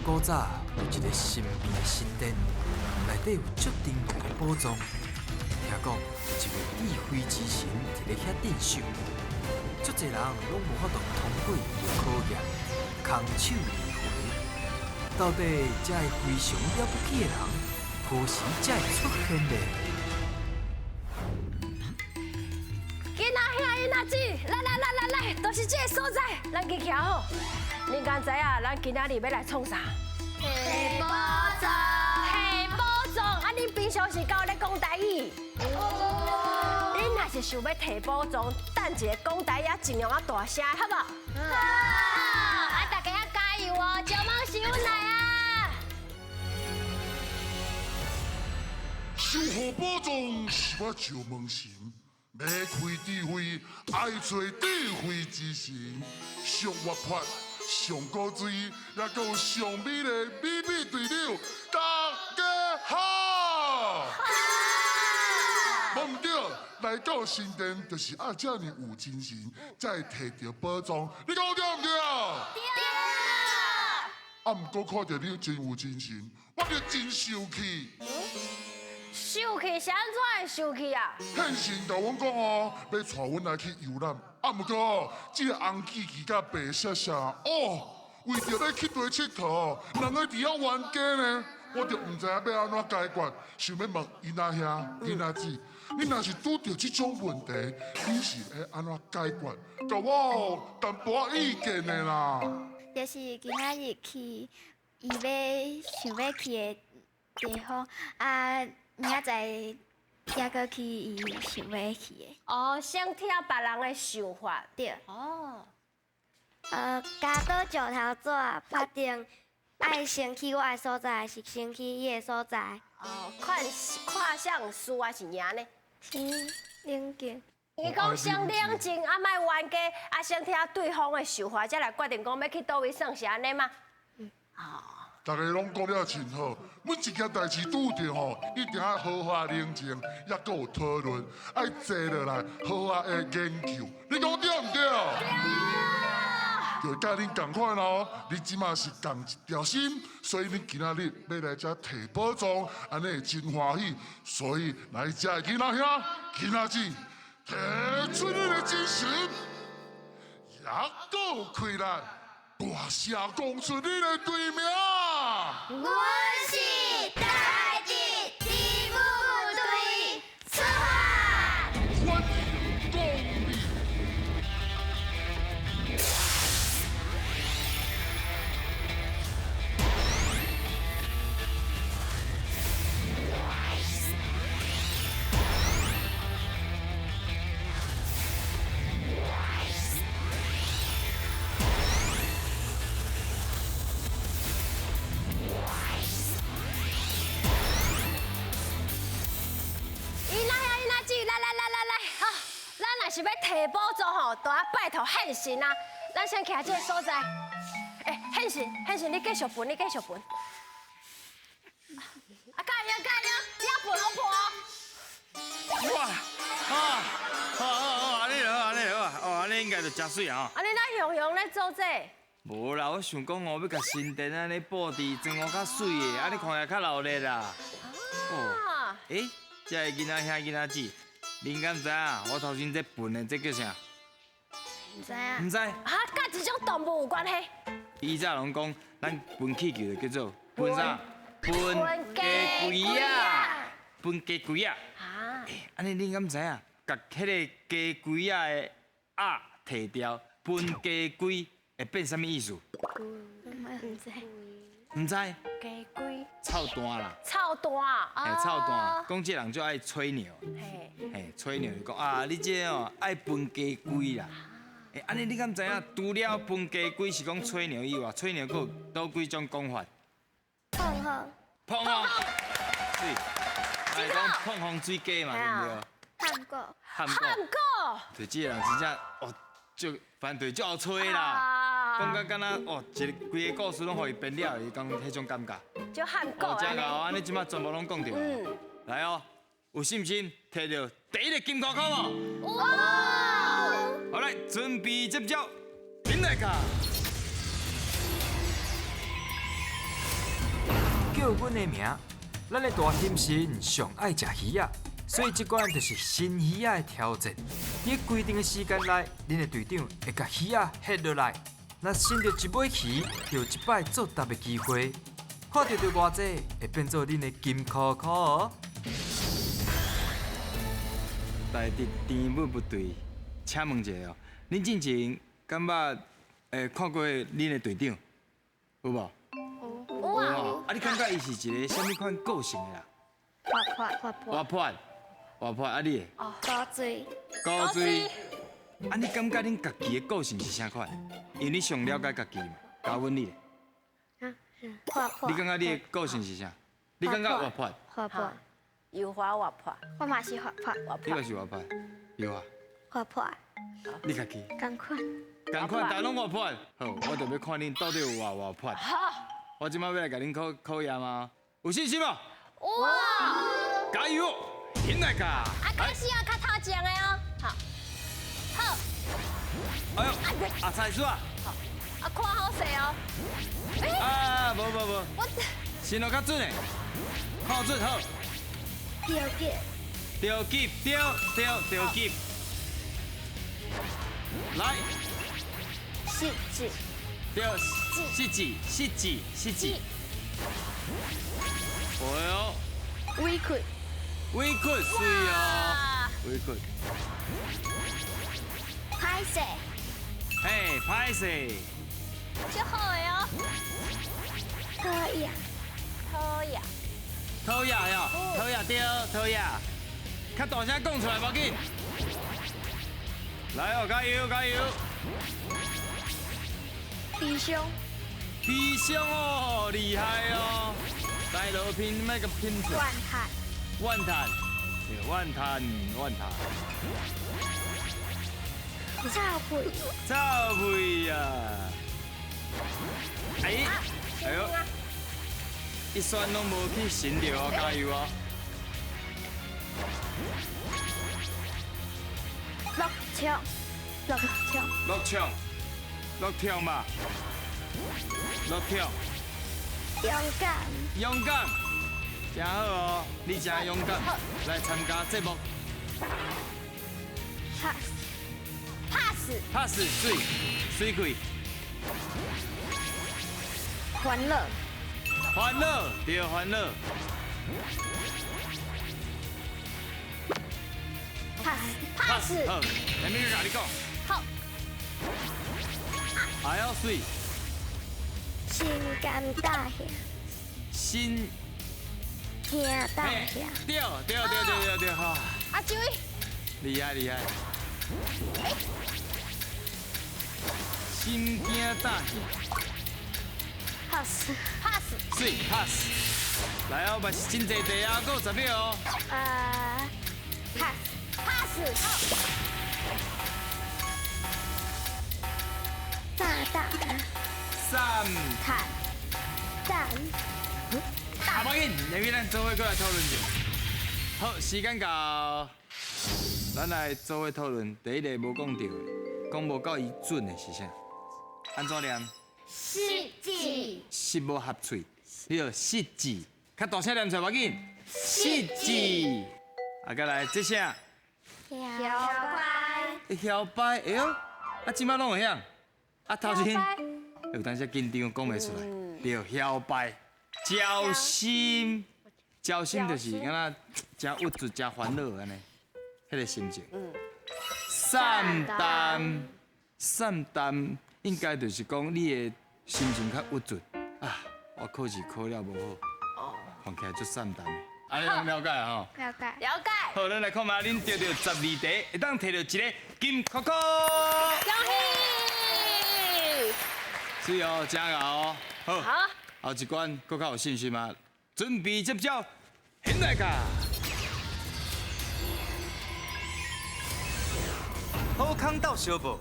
古早有一个神秘的神殿，内底有足珍贵的宝藏。听讲有一位智慧之神伫咧遐镇守，足济人拢无法度通过伊的考验，空手而回。到底这个非常了不起的人，何时才会出现呢？囡仔兄、囡仔姊，来来来来来，就是这个所在，咱去徛好。恁敢知影，咱今仔日欲来创啥？提宝藏。提宝藏。啊，恁平常时敢有咧讲台语？恁若是想欲提宝藏，等一下讲台语尽量仔大声，好无？好。啊，大家要加油哦！招梦是阮来啊！守护宝藏是我石门神，欲开智慧，爱揣智慧之神，上活泼，上古锥，也阁有上美丽美美队长，大家好。无毋对，来到神殿就是爱遮尔有精神，才会提著宝藏。你讲对毋对？对。啊，毋过看著你真有精神，我就真生气。生气是按怎会生气啊？现神共阮讲哦，欲带阮来去游览，啊，毋过这个红叽叽佮白雪雪，哦，为著欲去佗𨑨迌，两个伫遐冤家呢，我就毋知影欲按怎解决，想欲问囡仔兄、囡仔姊，你若是拄著这种问题，你是会按怎解决？共我淡薄仔意见的啦。就是今仔日去伊欲想欲去的地方，啊，明仔载犹阁去伊想欲去的。哦，先听别人的想法。对。哦。铰刀石头纸拍定，爱先去我的所在，还是先去伊的所在？哦，看看谁输还是赢呢？先冷静。伊讲先冷静，啊，莫冤家，啊，先听对方的想法，才来决定讲欲去佗位算是按呢吗？嗯。哦。大家拢讲了真好，每一件代志拄著吼，一定爱好好冷静，犹阁有讨论，爱坐落来好好的研究。你讲对毋对？对。就佮恁仝款哦，恁这马是仝一条心，所以恁今仔日欲来遮提宝藏，按呢会真欢喜。所以来遮的囡仔兄、囡仔姊，提出恁的精神，犹阁有气力，大声讲出恁的队名。阮是台日猪母队，出发！欢迎光临。囡仔兄、囡仔姊，来来来来来，好，咱若是欲提宝藏吼，都爱拜托献神啊。咱先徛这个所在。欸，献神，献神，你继续分，你继续分。啊，加油加油，你也分予破。哇，啊，好好好，按呢好，按呢好啊，哦，按呢应该就诚媠啊。啊，你哪雄雄咧做这个？无啦，我想讲哦，欲共神殿按呢布置装潢较媠的，按呢看起来较热闹啦。哦，欸，这个囡仔兄、囡仔姊，恁敢知影我头先这分的这叫啥？毋知影。毋知。啊，佮这种动物有关系？以前拢讲，咱分气球就叫做分啥？分鸡龟仔，分鸡龟仔。啊。欸，按呢恁敢知影？共彼个鸡龟仔的仔提掉，分鸡龟会变啥物意思？毋知。毋知。鸡龟。臭蛋啦。臭蛋。嘿，臭蛋，讲这人就爱吹牛。嘿。嘿，吹牛就讲啊，你这哦爱分鸡龟啦。欸，按呢你敢知影？除了分鸡龟是讲吹牛以外，吹牛阁有佗几种讲法？碰风。碰风。对。来讲碰风水鸡嘛，对毋对？汉过。汉过。汉过。对，这个人真正哦，就反正就足吹啦，讲甲敢若哦，一个规个故事拢予伊编了，伊讲彼种感觉。就汉过。哦，真𠢕，按呢这马全部拢讲著。嗯。来哦，有信心提著第一个金箍箍无？有。好来，准备接招，顶来卡。叫阮的名。咱的大神神上爱食鱼仔，所以这关就是新鱼仔的挑战。伫规定的时间内，恁的队长会共鱼仔翕落来。若伸著一尾鱼，就有一摆作答的机会。看著著偌济，会变做恁的金箍箍哦。台伫甜母不对，请问一下哦，恁进前敢捌看过恁的队长有无？有啊。啊，你感觉伊是一个啥物款个性的啦？活泼，活泼。活泼，活泼。啊，你的？古锥。古锥。啊，你感觉恁家己的个性是啥款？因为你上了解家己嘛。交阮你。活泼。你感觉你的个性是啥？你感觉活泼？活泼。油花活泼。我嘛是活泼。你嘛是活泼。有啊。活泼。你家己？仝款。仝款，大家拢活泼。好，我就欲看恁到底有偌活泼。好。我这摆欲来共恁考考验啊，有信心无？有。加油，起来噶！啊，开始啊，较头前的哦。好。好。哎呦，啊，菜鼠啊。好。啊，看好势哦。啊，无无无。我。先落较准的，看准好。钓鱼。钓鱼，钓钓钓鱼。来。狮子。对，狮子，狮子，狮子。哦哟。委屈。委屈，水哦。委屈。歹势。嘿，歹势。足好的哦。讨厌。讨厌。讨厌哟，讨厌对，讨厌。较大声讲出来，无要紧。来哦，加油，加油！悲伤。悲伤哦，厉害哦！来，罗拼，莫共拼出。怨叹。怨叹，怨叹，怨叹。臭屁。臭屁啊！哎，哎呦，一选拢无去神著哦，加油哦！落枪，落枪，落枪，落枪嘛，落枪。勇敢，勇敢，真好哦！你真勇敢，来参加节目。 Pass， Pass， Pass，水，水鬼。欢乐，欢乐，对，欢乐。 Pass，Pass。好，下面佮你讲。好。哎呦，水。心肝胆兄。心。惊胆兄。对对对对对对，好。阿注意。厉害厉害。心惊胆兄。 Pass。 Pass。水 Pass。来哦，嘛是真济题啊，阁有10秒哦。 Pass。 Pass。好。大大。三。坦。蛋。啊，无要紧，下面咱做伙阁来讨论一下。好，时间到，咱来做伙讨论。第一个无讲著的，讲无够伊准的是啥？按怎念？失字。失无合喙，你著失字，较大声念出来，无要紧。失字。啊，阁来这啥？摇摆。摇摆，哎呦，啊，这摆拢会晓。啊，头先有当时紧张讲袂出来，对，摇摆。焦心，焦心就是敢若真郁卒、真烦恼按呢，彼个心情。散淡，散淡，应该就是讲你的心情较郁卒啊。我考试考了无好，看起来足散淡的。按呢拢了解吼？了解。了解。好，咱来看觅，恁得著12题，会当摕著一个金箍箍。恭喜！是哦，真𠢕哦。好。好。后一关，阁较有信心吗？准备接招，现在噶。好康斗相报，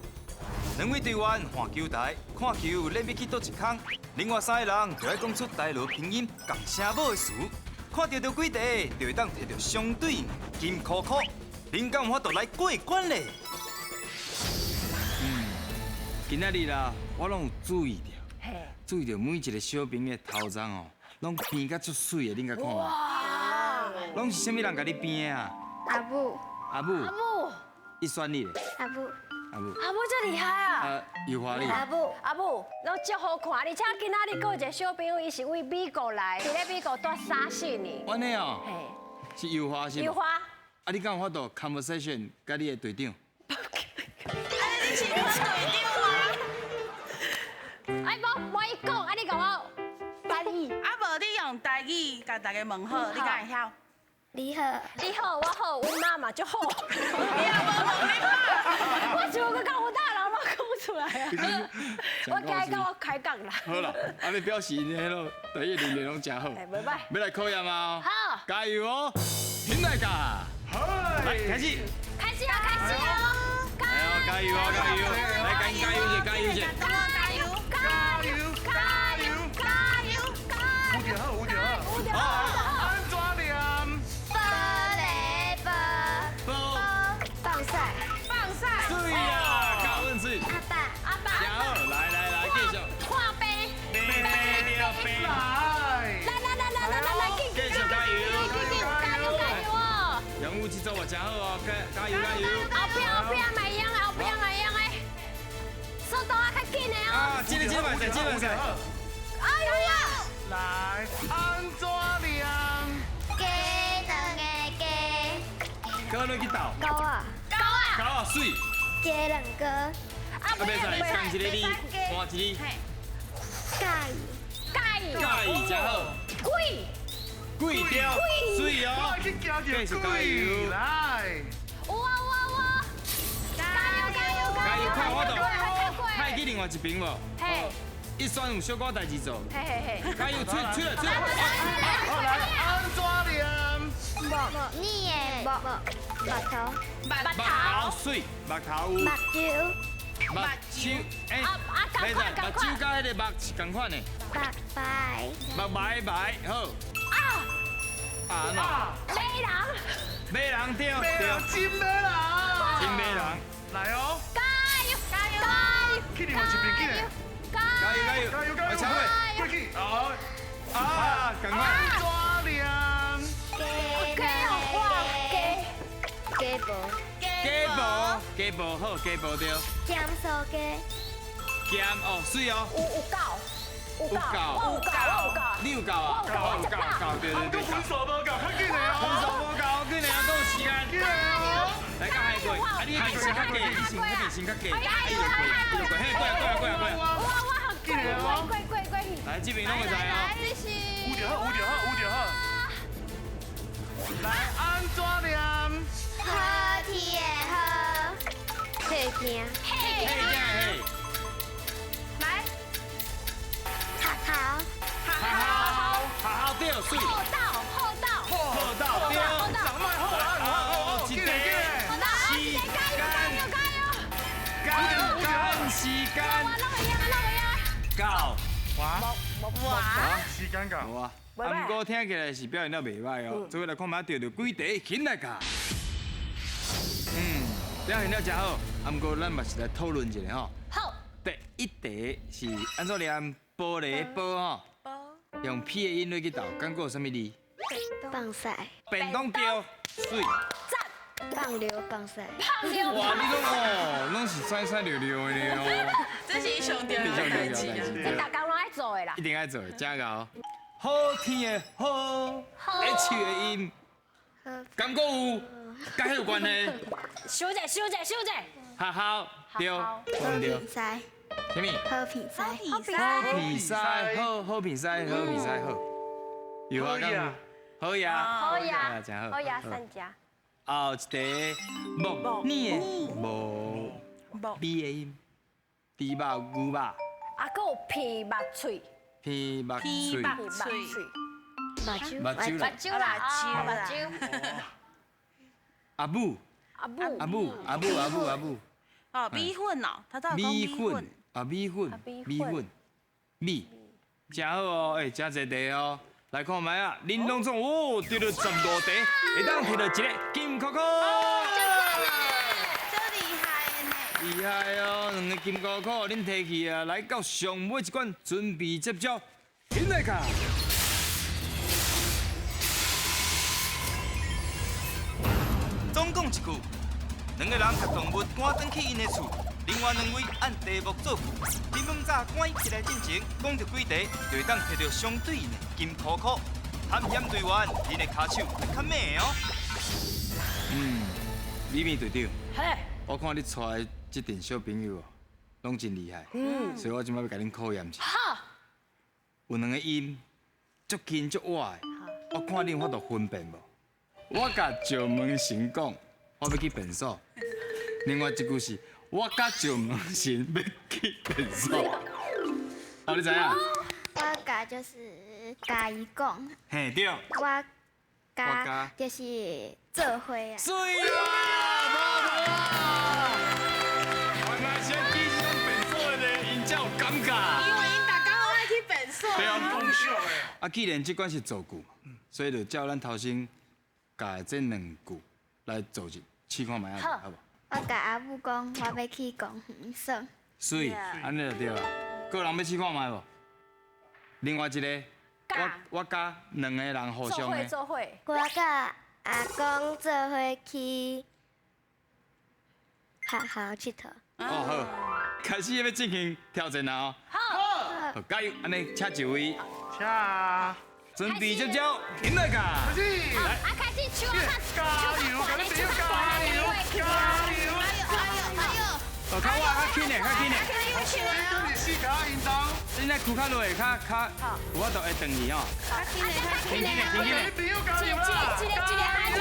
两位队员换球台，看球练欲去佗一空，另外3个人就爱讲出台罗拼音仝声母的词，看著著几题，就会当摕著相对应的金箍箍。恁敢有法度来过关咧？今仔日啦，我拢有注意著。注意著每一个小朋友的头鬃哦，攏編甲足媠的，恁共看。哇！攏是啥物人共你編的啊？阿母。阿母。阿母。伊選你咧。阿母。阿母。阿母遮厲害啊！啊，油花你。阿母。阿母，攏足好看，而且今仔日閣有一個小朋友，伊是為美國來，佇咧美國蹛3、4年。按呢哦。嘿。是油花是？油花。啊，你敢有法度 conversation 佮你的隊長？啊，你是阮隊長嗎？哎，無無伊講，啊你共我翻譯。啊，無你用台語共大家問好，你敢會曉？你好。你好，我好，阮媽嘛足好。你也無問你媽。我想閣講有大人攏講出來啊。我今日佮我開講啦。好啦，按呢表示𪜶彼囉第一年練攏誠好。哎，袂歹。欲來考驗啊！好。加油哦！起來噶！來開始。開始啊！開始啊！加油啊！加油！來，加油者，加油者！加油！加油！加油！加油！加油！有就好，有就好。有就好。按怎念？波嘞波。波。放屎。放屎。水啊！加分水。阿爸。阿爸。真好，來來來，繼續。看病。病病了病。來。來來來來來來，繼續加油！繼續加油加油哦！任務這組嘛真好哦，加加油加油！後壁後壁嘛會用的，後壁嘛會用的，速度啊較緊的哦。啊，這個這個袂使，這個袂使。哎呀！來，按怎念？雞兩个雞。高落去鬥。高啊。高啊。高啊，媠。雞兩个。啊，袂使，仝一个字，換一个。介意。介意。介意真好。鬼。鬼對，媠哦。繼續加油。來。有啊有啊有啊！加油加油加油！看我度，快去另外一邊無？嘿。一選有小可代誌做。嘿嘿嘿。加油，吹吹來吹來。好來，按怎念？木你的木木頭。木頭。媠，木頭有。目睭。目睭。哎，啊，仝款仝款。目睭佮彼個目是仝款的。目白。目白白好。啊。啊哪？馬人。馬人對對。真馬人。真馬人。來哦。加油加油！去另外一邊去。加油加油加油加油！過去。好。啊，仝款。怎念？雞哇雞。雞無。雞無雞無好，雞無對。鹹酥雞。鹹哦，媠哦。有夠。有夠，我有夠，我有夠。你有夠啊？我有夠，夠對對對。分數無夠，較緊的哦。分數無夠，緊的啊，閣有時間。來，較嗨過，啊，你彼邊先較低，你先彼邊先較低，啊，伊就過，伊就過，嘿，過啊過啊過啊過啊。我好過過過過。來，這邊攏會使哦。這是。有就好，有就好，有就好。來，按怎念？好天的好，彼囝。彼囝嘿。來。學校。學校，學校對，媠。厚道，厚道。厚道對。厚道。哦哦，一個。時間。加油加油加油！間間時間。我攏會用，攏會用。到。哇哇。時間到。無啊。啊，毋過聽起來是表現得袂䆀哦。做伙來看覓著著幾題起來㗎。嗯，表現得誠好。啊，毋過咱嘛是來討論一下吼。好。第一題是按怎念？玻璃玻吼。用 P 的音落去鬥，感覺有啥物字？放屎。便當對，媠。讚。放尿放屎。放尿。哇，你攏哦，攏是屎屎尿尿的呢哦。這是上重要的代誌啊！這逐工攏愛做的啦。一定愛做的，真𠢕。好聽的好，H 的音，感覺有，佮彼有關係。想者想者想者。學校對，對。好比賽。啥物？好比賽。好比賽，好好比賽，好比賽好。有啊，敢？好呀。好呀。真好。好呀，三家。後一題木你的木 B 的音，豬肉牛肉。啊，閣有鼻目喙。鼻目喙。鼻目喙。目睭。目睭目睭啦，目睭。阿母。阿母。阿母，阿母，阿母，阿母。哦，米粉哦，他到底講米粉啊，米粉，米粉，米，誠好哦，欸，誠濟題哦，來看覓啊，恁攏總哦，得著15題，會當摕著一个金扣扣。真厲害呢！厉害哦！两个金箍箍，恁提去啊，来到上尾一关，准备接招，起来卡！总共一句，两个人共动物赶转去𪜶的厝，另外两位按题目造句。伫问早赶起来进前，讲著几题，就会当提著相对应的金箍箍。探险队员，恁的跤手会较猛哦。嗯，美美队长，嘿，我看你带的这阵小朋友哦，拢真厉害，所以我这摆欲共恁考验一下。好，有两个音，足轻足倚的，我看恁有法度分辨无？我共石门神讲，我欲去便所。另外一句是，我佮石门神欲去便所。哦，你知影？我共就是共伊讲，嘿，对。我共就是做伙啊。媠啦，无无啊！原来是记这种便所的，𪜶才有感觉。因为𪜶逐工拢爱去便所。对啊，啊，既然这关是造句，所以就照咱头先教的这两句来造字，试看觅啊，好无？我共阿母讲，我欲去公园耍。媠，按呢就对啊。阁有人欲试看觅无？另外一个，我佮两个人互相的。做伙。我佮阿公做伙去学校𨑨迌。哦好，开始欲进行挑战啦哦。好。好，加油！按呢，请一位。请。准备接招，起来噶！开始。啊，开始手较加油！加油！加油！加油！哎呦哎呦！哦，较倚，较轻的，较轻的。你四跤引导。你来屈较落，较较有法度会转去哦。较轻的，较轻的，轻的。一个一个一个加油！加油！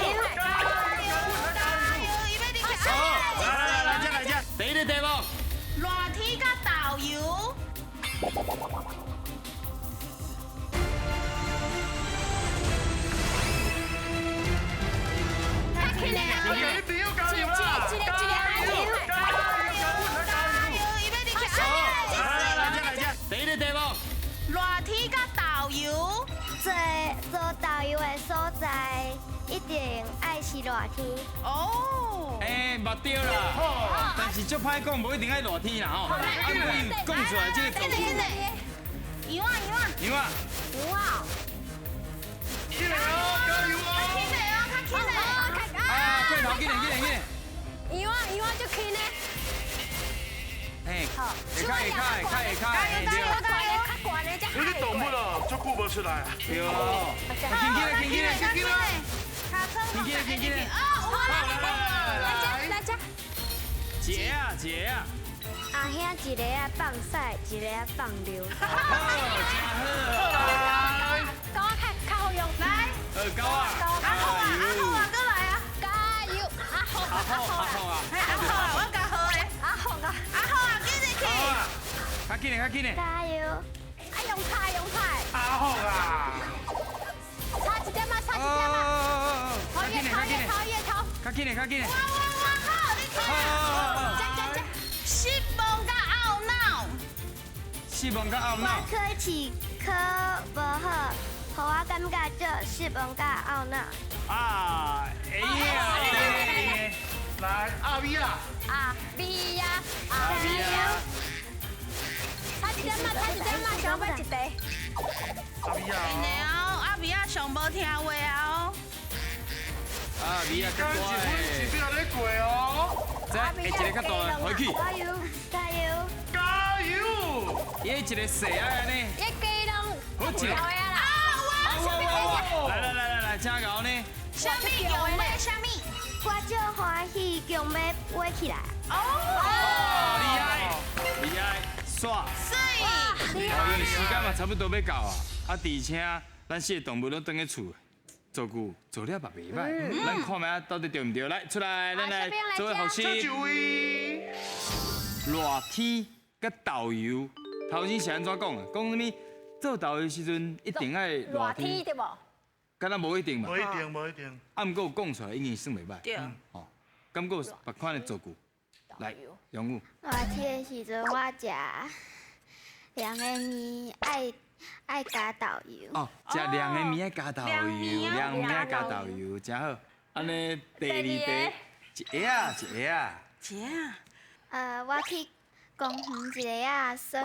伊欲入去。好，来来来，这来这。第一个题目。热天佮豆油。较轻的，较轻的。一个一个一个加油！加油！伊欲入去。来来来，这来这。第一个题目。热天佮豆油。做做导游的所在，一定爱是热天。哦。欸，嘛对啦，但是足歹讲，无一定爱热天啦吼。啊，讲出来这个。羊啊羊啊。羊啊。羊啊。起来哦，加油哦！较轻的哦，较轻的。啊，过头，紧来紧来紧来。羊啊羊啊，足轻的。嘿，会较会较会较会较。加油加油加油！较悬的才。你这动物哦，足久无出来啊。对哦。轻轻的，轻轻的，轻轻的。轻轻的，轻轻的。哦，来来来来这。姐啊姐啊。阿兄一个爱放屎，一个爱放尿。好，真好。狗仔较较好用。来。狗啊。阿虎啊，阿虎啊，阁来啊！加油，阿虎，阿虎，阿虎啊！阿虎啊，我较好的。阿虎啊，阿虎啊，紧入去。较紧的，较紧的。加油！啊，用拍，用拍。阿虎啊！差一点仔，差一点仔。较紧的，较紧的。越头越头。较紧的，较紧的。哇哇哇，好，你看。这这这。失望佮懊恼。失望佮懊恼。我考试考无好，予我感觉足失望佮懊恼。啊，会呀！来，阿美啊。阿美啊，阿美啊。差一点仔，差一点仔，上尾一题。阿美啊。真的哦，阿美啊，上无听话啊哦。阿美啊，刚一分一秒咧过哦。这一个较大的回去。加油，加油，加油！伊一个细仔安呢。一鸡拢。好一个。啊哇哇！来来来来来，请𠢕呢。啥物强欲啥物？我足欢喜强欲飞起来。哦，厉害厉害，煞。媠。因为时间嘛差不多欲到啊，啊，而且咱四个动物拢转去厝，造句做了嘛袂䆀，咱看觅到底对毋对？来，出来，咱来做个复习。热天佮豆油，头先是按怎讲的？讲啥物？做豆油时阵一定爱热天，对无？敢若无一定嘛？无一定，无一定。啊，毋过有讲出来已经算袂䆀。对。哦，敢阁有别款的造句？来，杨武。热天的时阵，我食凉的面爱加豆油。哦，食凉的面爱加豆油，凉面爱加豆油，真好。按呢，第二题，一下一下。一下。我去公园一个仔耍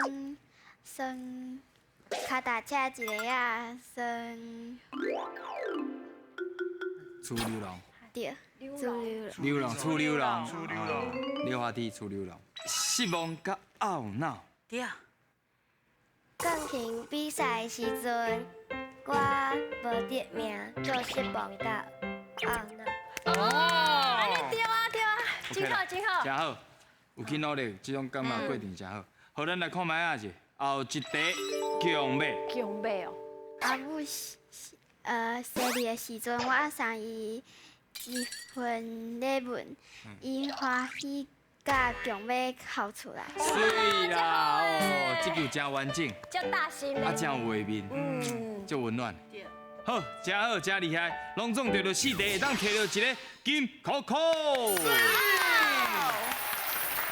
耍跤踏车，一个仔耍楚流浪。对，自由流浪，楚流浪，楚流浪，溜滑梯，楚流浪，失望佮懊恼。对。钢琴比赛的时阵，我无得名，就失望佮懊恼。哦，按呢对啊对啊，真好真好。真好，有去努力，这种感觉过程真好。好，咱来看觅仔者，后一题强马。强马哦。阿母生日的时阵，我送伊一份礼物，伊欢喜甲强马哭出来。媠啦哦，这句真完整，足大心啊，真有画面，足温暖。好，真好，真厉害，拢总得到四题，会当提到一个金箍箍。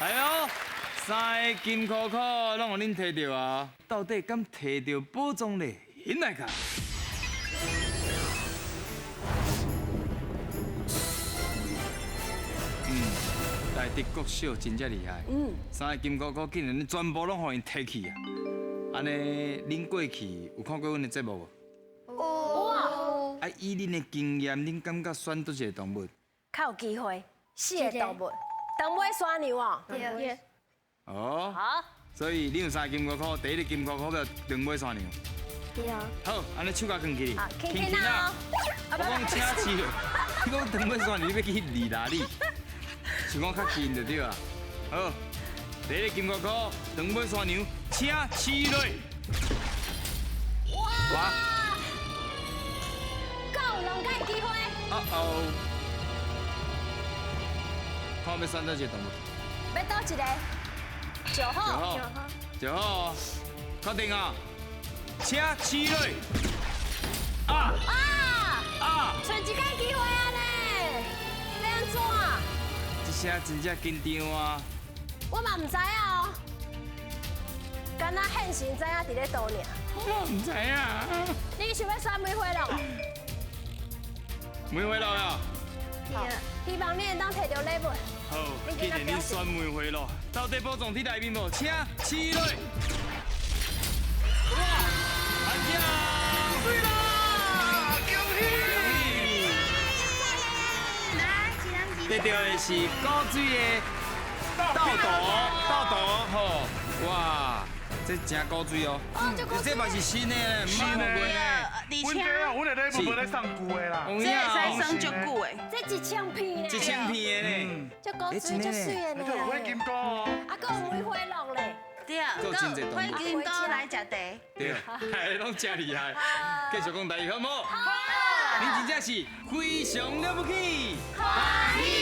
哎哟，三个金箍箍拢予恁提著啊！到底敢提著宝藏咧？引来看。台中国小真正厉害，三个金箍箍竟然全部拢予𪜶提去啊！按呢，恁过去有看过阮的节目无？有啊。啊，以恁的经验，恁感觉选佗一个动物？较有机会，四个动物，长尾山牛哦。对。哦。好。所以你有三个金箍箍，第一个金箍箍叫长尾山牛。对。好，按呢手共囥起。好，轻轻啊。我讲请饲，你讲长尾山牛，你欲去离哪里？是讲较近就对啊。好，第一个金箍箍，长尾山牛，请试落。哇！阁有两摆机会。啊哦。看欲选佗一个动物？欲佗一个？9号。9号。确定啊？请试落。啊！啊！啊！剩一摆机会啊呢，欲按怎？这声真正紧张啊！我嘛毋知影哦，敢若现成知影伫咧倒尔。我毋知影。你想欲选梅花鹿？梅花鹿啊！好，希望你会当提著礼物。好，既然你选梅花鹿，到底宝藏伫内面无？请试落。哇！安奖！对啦，恭喜！得到的是古水的豆豆，豆豆吼，哇，这真古水哦，这嘛是新的，新的，而且阮的礼物无咧送旧的啦，这会使耍足久的，这1000片呢，1000片的呢，这古水足媠的呢，这有火金菇哦，啊，阁有梅花鹿咧，对，阁火金菇来食茶，对，哎，拢真厉害，继续讲台语好无？好，你真正是非常了不起，欢喜。